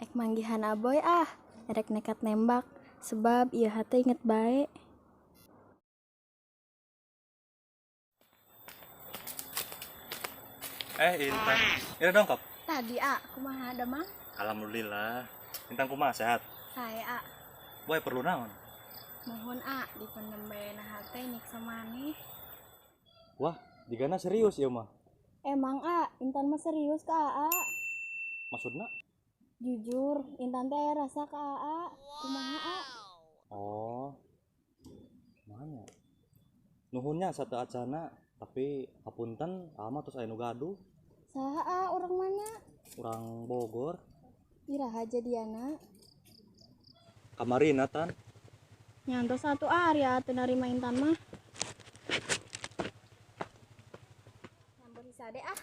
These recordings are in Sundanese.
Ek manggihan Aboy ah, erek nekat nembak sebab ieu hate inget bae. Eh, Intan. Ini dongkap. Tadi a, kumaha damang? Alhamdulillah. Intan kumaha sehat? Sae a. Boy perlu naon? Mohon a, dipendem bae na hate nyiksa maneh. Wah, jigana serius ieu mah. Emang a, Intan mah serius ka Aa. Maksudna? Jujur, Intan teh aya rasa ka Aa. Kumaha a? Oh. Mana? Nuhunnya satu acana, tapi hapunten ama terus aya nu gaduh. Saha a, urang mana? Urang Bogor. Iraha jadiana? Kamarina tan. Nyantos satu ari a teu narima Intan mah. Nyamper sade ah.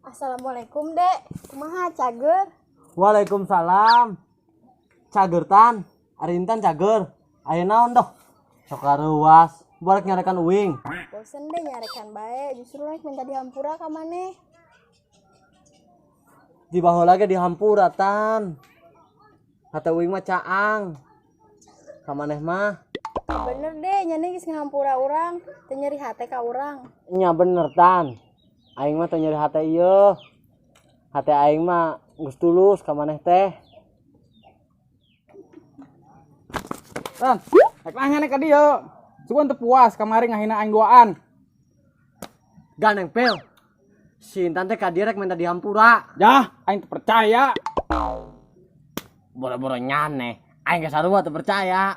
Assalamualaikum, Dek. Kumaha cager? Waalaikumsalam. Cager tan, ari Intan cager. Aya naon doh? Sok ruas, barek nyarekan uing. Bosen deh nyarekan bae, justru rek minta dihampura ka maneh. Di baheula ge dihampura tan. Hate uing mah caang. Ka maneh mah. Bener deh, nyane geus ngahampura urang, teu nyeri hate ka urang. Nya bener tan. Aing mah teu nyeri hate ieu. Hate aing mah geus tulus ka maneh teh. Tan, rek nanya ka dieu. Sugan teu puas kamari ngahina aing duaan. Gandeng pel. Si Intan teh ka dieu rek minta dihampura. Yah, aing teu percaya. Boro-boro nyaneh. Aing geus sarua teu percaya.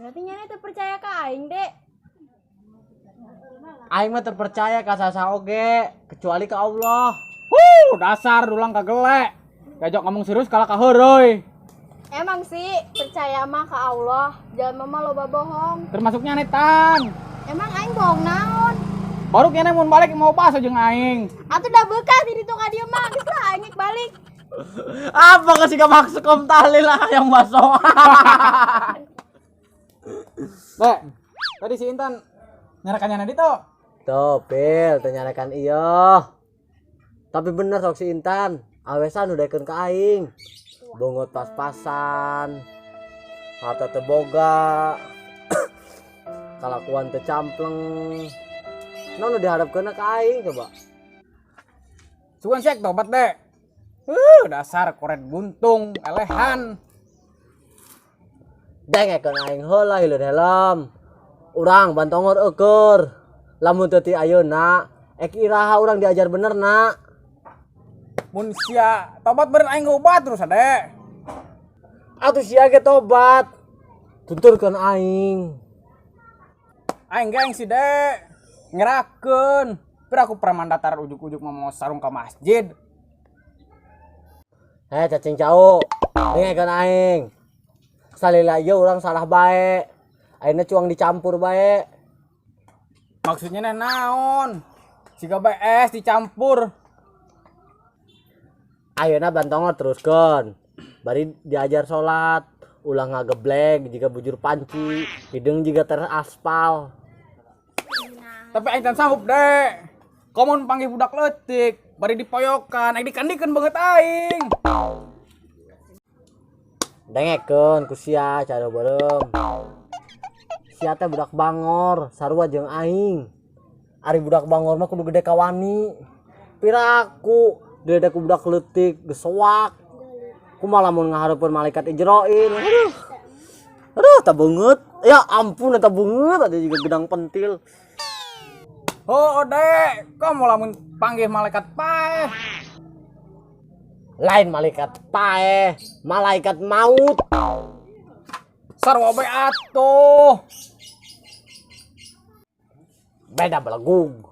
Berarti nyane teu percaya ka aing, Dek. Aing mah teu percaya ka saha oge, kecuali ka Allah. Huh, dasar dulang kagelek. Gajok ngomong serius kalah ka heureuy. Emang sih percaya mah ka Allah, jalma mah loba bohong. Termasuk nyane tan. Emang aing bohong naon? Baru kene mun balik mau baso jeung aing. Atuh dah bekas di ditu ka dieu mah, geus lah aing balik. Apa kasih ke maksud kom tahlil lah yang baso. Dek, tadi si Intan nyarekan nyane ditu. Tuh, Pil, teu nyarekan ieu. Tapi bener sok si Intan, awesan udah ka aing. Bongot pas-pasan. Harta teu boga. Kalakuan teu campleng. Naon nu diharapkeun ka aing coba? Sugan siak tobat, Dek. Dasar koret buntung, elehan. Dengekeun aing heula hileun helm. Urang bantongor eueur. Lamun teu ti ayeuna, ek iraha urang diajar bener na. Mun sia tobat beureun aing ngobat terus, Dek. Atuh sia ge tobat. Tuturkeun aing. Aing geng si Dek. Ngerakeun. Pira aku preman datar ujuk-ujuk mau sarung ke masjid. Heh, cacing cau. Dengekeun aing. Salila ieu urang salah bae. Ayeuna cuang dicampur bae. Maksudnya neh naon? Siga BS dicampur. Ayeuna bantongor teruskeun. Bari diajar salat. Ulah ngageblek jika bujur panci, hideung jiga teras aspal. Tapi aing can sanggup dek. Komun panggil budak leutik, bari dipoyokan, aing dikandikeun beungeut aing. Dengekeun ku sia cara beureum. Sia teh budak bangor, sarua jeung aing. Ari budak bangor mah kudu gede kawani. Piraku gede ku budak leutik geus soak. Kumaha lamun ngahareupeun malaikat Ijroil. Aduh. Aduh, tah beungeut. Ya ampun eta beungeut ada juga gedang pentil. Oh, dek, kamu lamun panggil malaikat paeh. Lain malaikat paeh, malaikat maut. Sarua bae atuh. Beda belegug.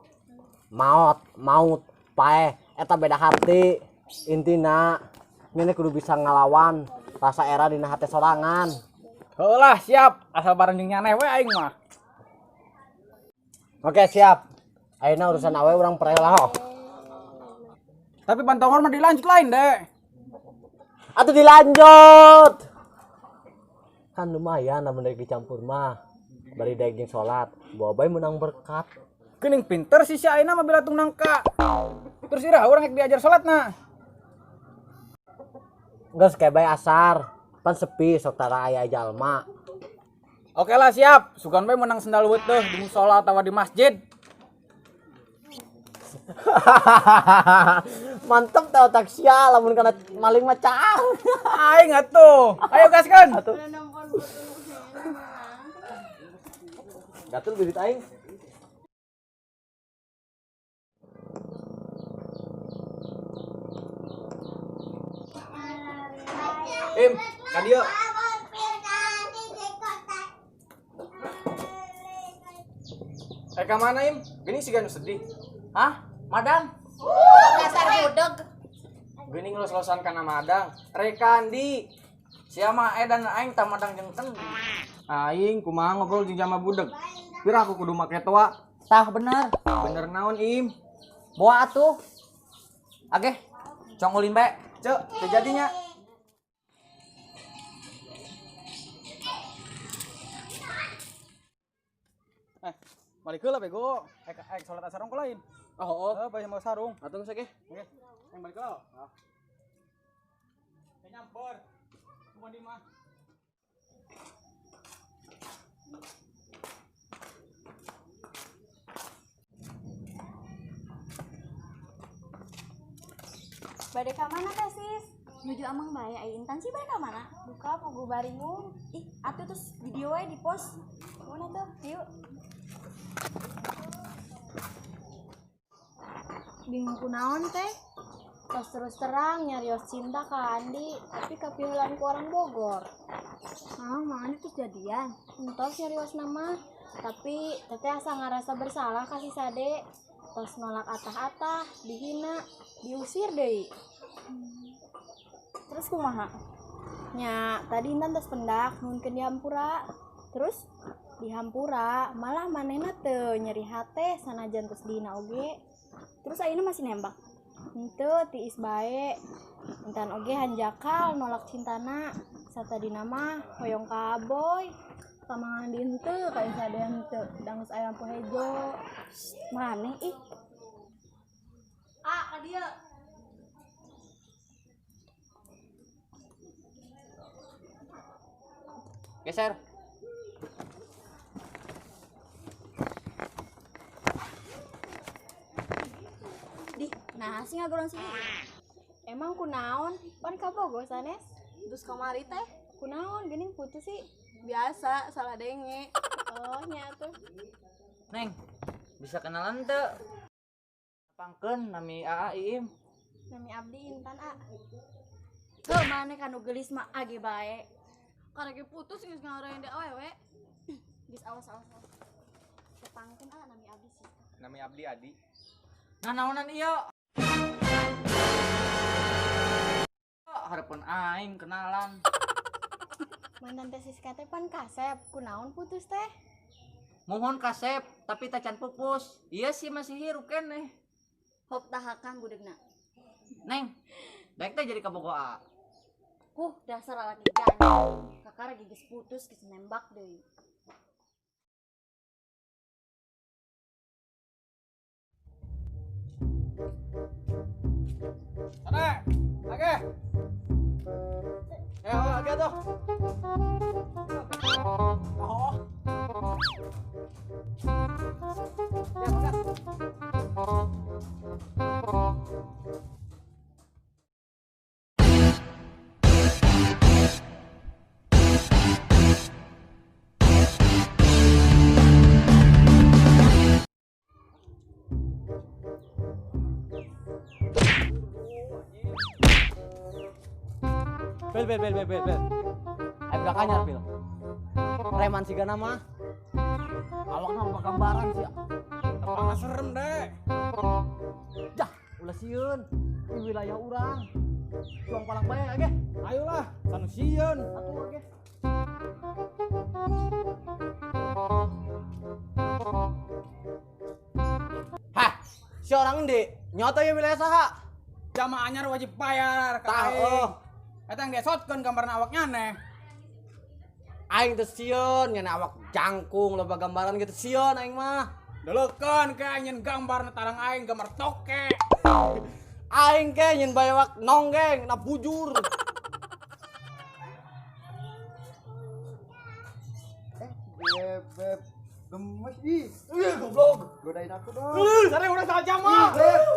Maut, maut, paeh eta beda hati. Intina ngene kudu bisa ngalawan rasa era dina hate sorangan. Heuh lah, siap. Asal bareng jeung nyaneh we aing mah. Oke, siap. Ayeuna urusan awe urang pere lah. Oh. Tapi pantauan mah dilanjut lain, Dek. Atuh dilanjut. Kan lumayan lamun daek dicampur mah. Bari daek jeung salat, bawa bae menang berkat. Geuning pinter sih si ayeuna mah bilatung nangka. Terus iraha urang rek diajar salatna. Geus kayak bae asar, pan sepi sok tara aya jalma. Oke lah siap, sugan bae menang sendal weuteung di musola atawa di masjid. Mantep teh otak sia lamun kana maling mah caang. Aing atuh. Ayo gaskeun. Atuh. Gatul bibit aing. Im, ka dieu. Ka mana Im? Geuning siga nu sedih. Hah? Madang? Dasar budeg. Geuning los-losan kana madang. Rekandi. Sia mah edan aing tah madang jeung kendi. Aing kumaha ngobrol jeung jama budeg. Pira aku kudu make toa. Tah bener. Bener naon Im? Boa atuh. Ageh, cong ulin bae. Cek, teu jadinya. Balik heula bego. Ek salat asar ongko lain. Oh, oh. Heuh, bae sama sarung. Atuh geus ge. Oke. Yang balik heula. Heeh. Nyamper. Ku mandi mah. Bade ka mana teh sis? Nuju amang bae ai Intan sih bade ka mana? Buka pugu baringung. Ih, atuh terus video we di post. Mana tuh? Yuk. Bingung kunaon teh? Tos terus terang nyarios cinta ka Andi, tapi kapihulan ku orang Bogor. Ah, Mang Andi terus jadian. Entos nyarios nama, tapi teteh asa ngarasa bersalah ka si Sade. Tos nolak atah-atah, dihina, diusir deui. Terus kumaha? Nya, tadi Intan tos pendak nuhunkeun dihampura. Terus dihampura malah manehna teu nyeri hate sanajan tos dihina oge. Terus ayeuna masih nembak. Henteu tiis bae. Intan oge hanjakal nolak cintana. Satadina mah hoyong ka Boy. Pamangan di henteu ka Sade henteu. Da geus aya lampu hejo. Maneh ih. Ah, ka dieu. Geser. Dih, nah sih ngagoron sih. Emang kunaon? Pan kabogoh sanes? Terus kamari teh Kunaon geuning putus sih? biasa salah denge. Oh, nya tuh. Neng, bisa kenalan teu? Pangkeun nami Aa Iim. Nami abdi Intan A. Heuh, maneh kanu geulis mah age bae. Karena ge putus geus ngarain deui awewe. Geus awas awas. Tepangkeun A nami abdi Siska. Nami abdi Adi. Nah, naonan ieu? Hareupeun aing kenalan. Mantan teh Siska teh pan kasep, kunaon putus teh? Mohon kasep, tapi tacan pupus. Iya sih masih hirup keneh. Hop tahakan budegna. Neng, daek teh jadi kabogo A. Huh, dasar laki ganteng. Kakak lagi geus putus geus nembak deui. Sana, oke. Eh, oke tuh. Oh. Ya, makan. Pil, pil, pil, pil, pil, pil. Ayo belakangnya, pil. Preman siga nama. Awakna loba gambaran sih. Tepang serem deh. Jah, ulah sieun di wilayah urang. Cuang palak bae age. Ayolah, sanu sieun. Atuh age. Hah, si orang endi? Nyoto ya wilayah saha? Jamaah anyar wajib bayar ka Tah, aing. oh. Eta yang desotkeun gambarna awaknya aneh. Aing teh sieun nya awak jangkung loba gambaran gitu sieun aing mah. Deleukeun ke aing nyen gambarna tarang aing gambar toke. Aing ke nyen bae awak nonggeng na bujur. Beb, gemes ih. Ih, goblok. Godain aku dong. Ih, sare udah salah jam mah. Beb.